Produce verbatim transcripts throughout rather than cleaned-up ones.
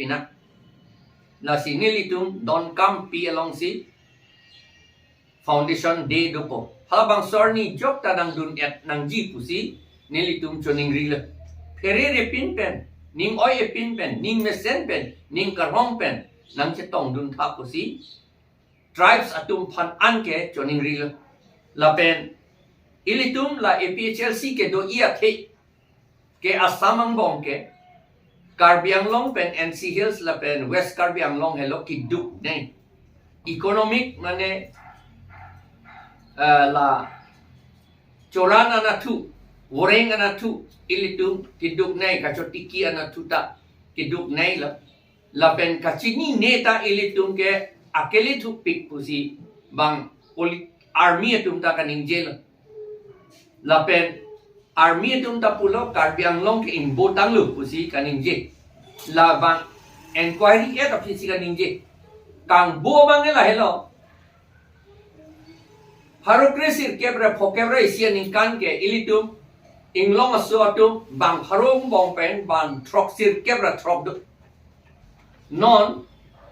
pina. Lasi nelitum donkam pi alongsi Foundation Day dopo. Halabangso arni jokta nangdun-et nangji pusi nelitum choningrilo. Pherere pin pen, ning oi-e pin pen, ning mesen pen, ning karhong pen nangchetongdun tha pusi tribes atum aphan anke choningrilo. Lapen ilitum la A P H L C kedo-i athe ke Assam angbong ke Karbi Anglong pen N C Hills lapen West Karbi Anglong helo keduknei. Economic mane, eh, la choran anatthu, voreng anatthu ilitum keduknei, kachotiki anatthu ta kedukneilo. Lapen kachinine ta ilitum ke akele thupik pusi bang poli-, army atum ta kaningjelo. Lapen army atum ta pulo Karbi Anglong ke ingbotanglo pusi kaningje. Labang enquiry-et aphi si kaningje. Kangbo abang ke lahelo. Pharo kre sirkep ra phokep ra isi aningkan ke ilitum Inglong aso atum bang pharo angbong pen bang throk sirkep ra throk do. Non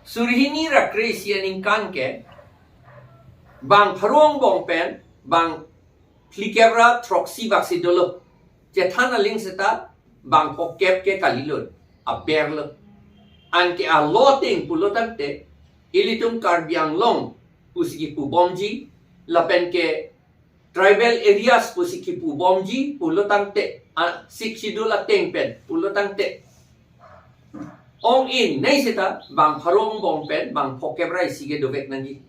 suri hini ra kre isi aningkan ke bang pharo angbong pen bang phlikep ra throksi bak si dolo. Chethan aling seta bang phokep ke kalilo, aberlo. Anke alo ateng pulo tangte ilitum Karbi Anglong pusi kipubomji, lapen ke tribal areas pusi kipubomji pulo tangte, a, Sixth Schedule ateng pen pulo tangte, ong-e nei seta bang pharo angbong pen bang phokep ra isi ke dovek nangji.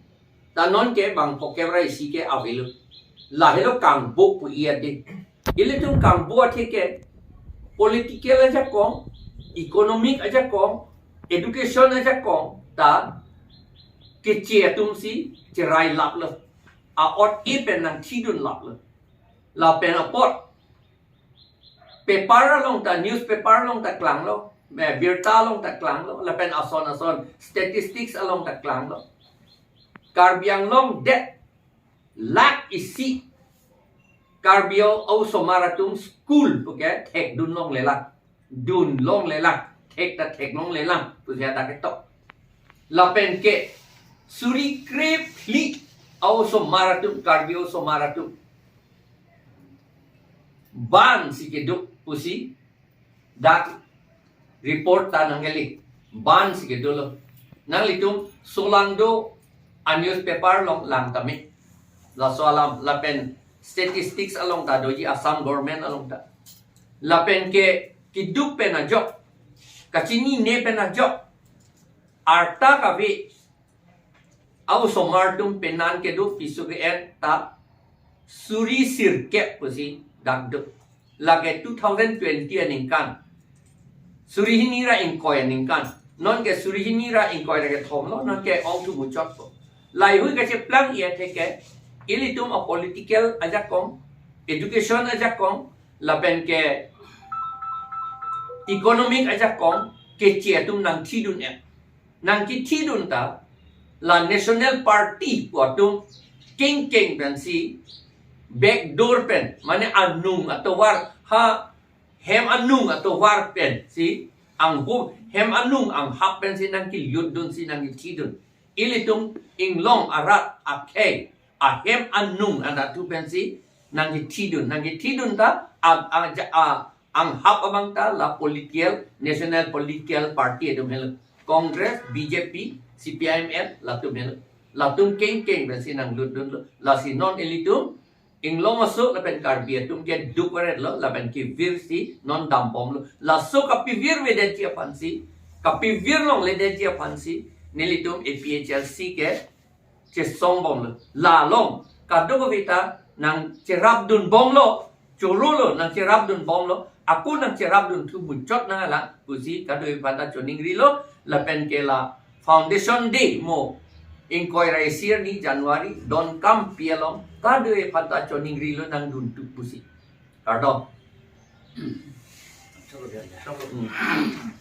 Ta non ke bang phokep ra isi ke avelo. Lahelo kangbo pu-i ade. Ilitum kangbo athe ke political ajakong, economic ajakong, education ajakong ta keche atum si cherai laplo. A-ot-e pen nangthidun laplo. Lapen apot paper along ta, newspaper along ta klanglo, eh, birta along ta klanglo, lapen ason ason statistics along ta klanglo. Karbi Anglong det lakh isi Karbi aosomar atum school puke thekdun longlelang, dun longlelang, thek ta thek longlelang pusi dak ketok. Lapen ke suri kre phli aosomar atum, Karbi aosomar atum ban si keduk pusi dak report ta nangkele, ban si kedolo. Nanglitum solangdo a-newspaper along lang tame. Laso alam lapen statistics along ta doji, Assam government along ta. Lapen ke keduk pen ajok, kachinine pen ajok, arta kave aosomar atum penan kedo piso ke-en ta suri sirkep pusi dak do. Lake two thousand twenty aningkan, suri hini ra ingkoi aningkan. Non ke suri hini ra ingkoi ra kethom lo, non ke ong thu muchotpo. Laheihui kacheplang-i athe ke ilitum a-political ajakong, education ajakong, lapen ke economic ajakong keche atum nangthidun-et. Nangkethidun ta la National Party pu atum kengkeng pensi backdoor pen, mane anung atovar, ha hem anung atovar pensi, anghu hem anung anghap pensi nangkelutdunsi nangkethidun. Ilitum Inglong arat akhei ahem anung anatthu pensi nangkethidun, nangkethidun ta a, a, ja, a, anghap abang ta la political, national political party atum helo. Congress, B J P, C P I M L, latum helo. Latum kengkeng pensi nanglutdunlo. Lasi non ilitum Inglong aso lapen Karbi atum ke duk varetlo, lapen kevirsi non dambomlo. Laso kapevirvedetji aphansi, kapevir longledetji aphansi nelitum A P H L C ke chesongbomlo. La along kadokave ta nangcherapdunbomlo, chorolo, nangcherapdunbomlo, ako nangcherapdun thu muchot nanglang pusi kadokave aphan ta choningrilo. Lapen ke la Foundation Day mo ingkoi ra isi arni January, donkam pi along kadokave aphan ta choningrilo nangdun thu pusi. Kardom. Hmm.